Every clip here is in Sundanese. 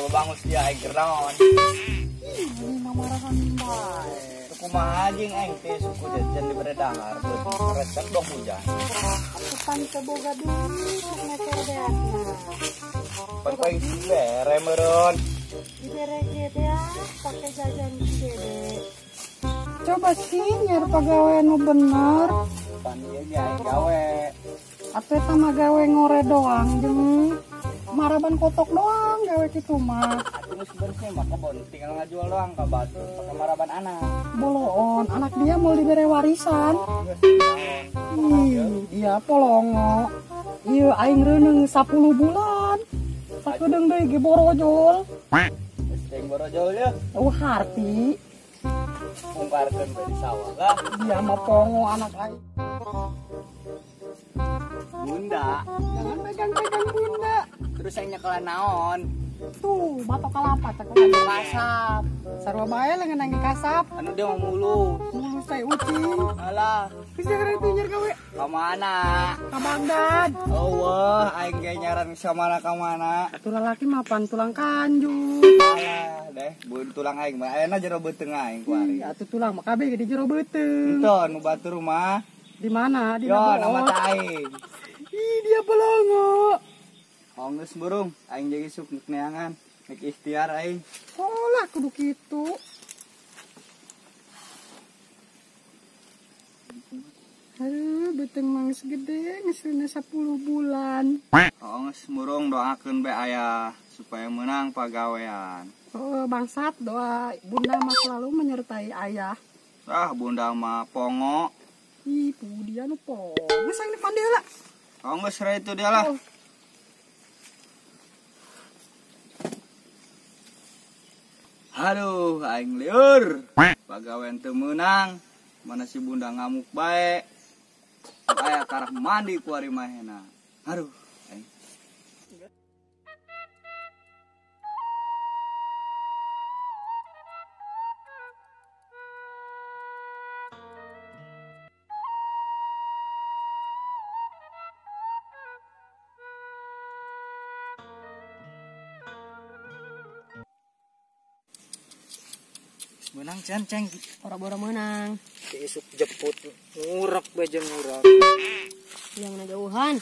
Bangun dia aing naon. Ih, mamarahan bae. Kumaha jeung aing teh suku jajan dibere dahar, resep dong hujan. Atuh teu boga duit meter beasna. Pan paling dibere meureun. Dibere ge teh pake jajan si Dede. Coba sih nyari pagawean nu bener. Pan ieu ge aing gawe. Atuh eta mah gawe ngore doang jeung maraban kotok doang gawe kitu mah. Atuh geus bersih mah kebon tinggal ngajual doang ka batur pake maraban anak. Boloon, anak dia mau dibere warisan. Ih, dia polongo. Ieu aing reuneng 10 bulan. Sakedeung deui ge borojol. Geus teh borojol ye. Eueuh harti. Bongkarkeun bae di sawah lah. Dia mah pongo anak aing. Bunda, jangan pegang-pegang bunda. Terus yang nyekelan naon? Tuh, batok kelapa cekelan kasap. Sarua bae leungeun nangge kasap. Anu dia mau mulus. Mulus teh ucing. Alah, geus jangan itu nyer gawe. Ka mana? Ka Bagdad. Eueuh, aing ge nyaran ka mana ka mana. Atuh lalaki mah pan tulang kanjut. Alah, deh, bun tulang aing mah ayeuna jero beuteung aing kuari. Atuh tulang mah kabeh ge di jero beuteung. Henteu nu batur mah. Di mana? Di Yo, nama aing. Ih, dia belongo. Oh, geus burung, aing jadi isuk neangan, nek ikhtiar aing. Oh lah kudu kitu. Aduh, beuteung mah geus gede, geus 10 bulan. Oh, geus murung doakeun bae aya supaya menang pagawean. Oh, bangsat doa bunda mah selalu menyertai ayah. Ah, bunda mah pongo. Ih, dia nu pongo. Geus aing depan dia lah. Oh, geus itu dia lah. Oh. Aduh, aing lieur. Pagawean teu meunang, mana si bunda ngamuk bae. Aya karah mandi ku ari mahena. Aduh, aing. Menang can ceng ora-ora menang. Isuk jemput ngurek bae ngurek. Yang jauhan.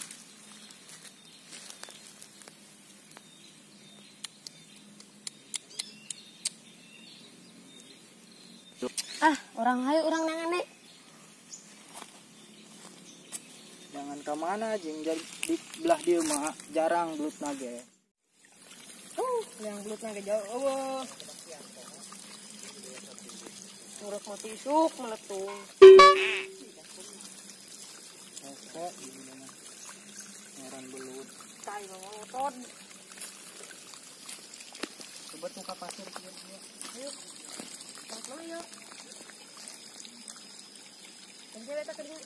Ah, orang hayu orang nangan deh. Jangan ke mana jeung di belah dieu mah jarang belut nage. Yang belut nage jauh eueuh. Ngurek mati isuk meletung. Oke, gimana? Ngaran belut. Tai ngotot. Coba tuh ke pasir dia. Ayo. Mana yuk? Penjel eta kerja.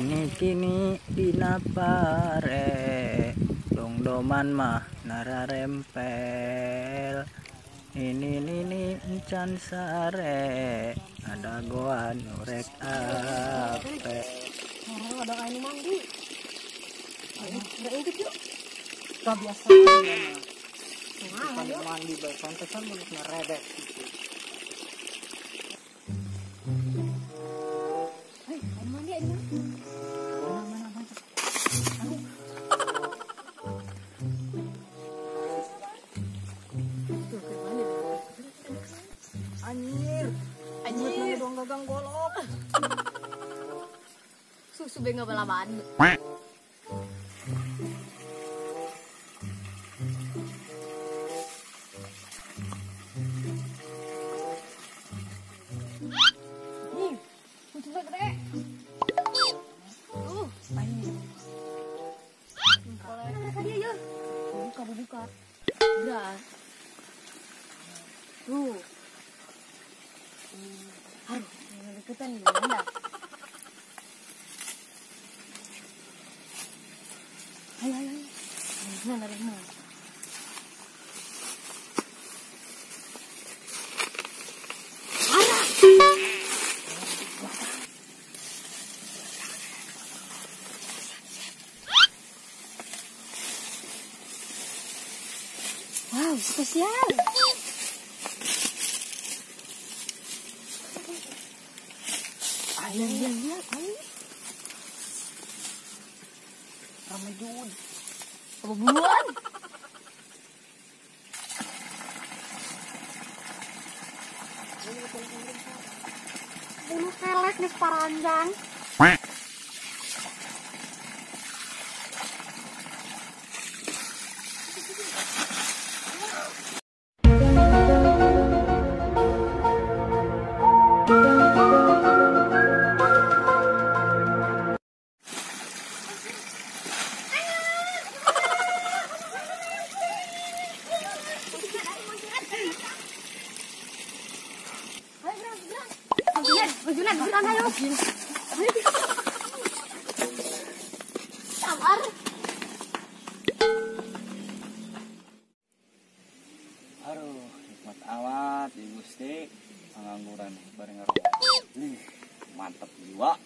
Kini kini dina pare dongdoman mah nararempel. Ini nini encan sare ada goa nurek ape. Orang ada kain mandi. Ayo, udah ikut yuk. Kebiasaan ya mah. Mandi bae pantesan mulutna rebek gitu. Hei, ayo mandi ayo. Mana mana. Anjir. Anjir. Dong gagang golok. Susu be nggak balaban. Buka. Udah. Tuh. Aduh, deketan gimana? Ayo, ayo, ayo. Mana, mana. Wow, spesial. Ayo, ayo, ayo, ayo. Ramai jud. Apa buruan? Bulu kelek geus paranjang. Bajunan, ayo. Sabar. Aduh, nikmat amat di Gusti pengangguran bareng ngerokok. Mantap jiwa.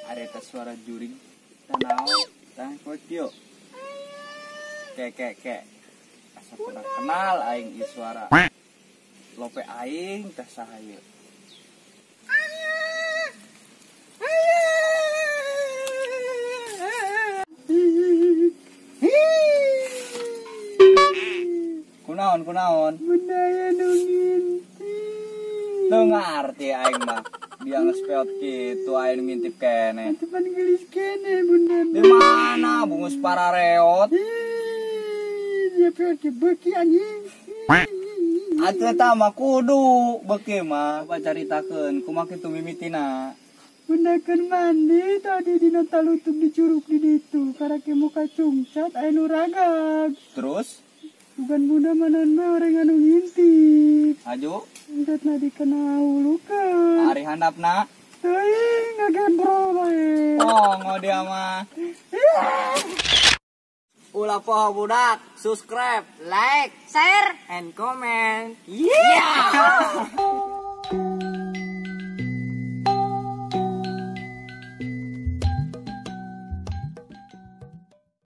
Ada tas suara juring. Tanau, tah kieu. Ke ke. Asa pernah kenal aing ieu suara. Lope aing teh saha ieu. Kunaon kunaon? Bunda aya nu ngintip. Teu ngarti aing mah. Dia ngespeot kitu aing ngintip keneh. Antepan geulis keneh bunda. Di mana bungus parareot? Dia peot ke beuki anjing. Atuh eta mah kudu beuki mah. Coba caritakeun kumaha kitu mimitina. Bunda keur mandi tadi dina talutup di curug di ditu karake muka cungcat aya nu ragag. Terus? Bukan bunda manan mah orang anu ngintip. Aju? Entet na dikena hulukeun. Ari handapna? Teuing ngagembrol bae. Oh, dia mah. Ulah poho budak, subscribe, like, share, and comment. Yeah!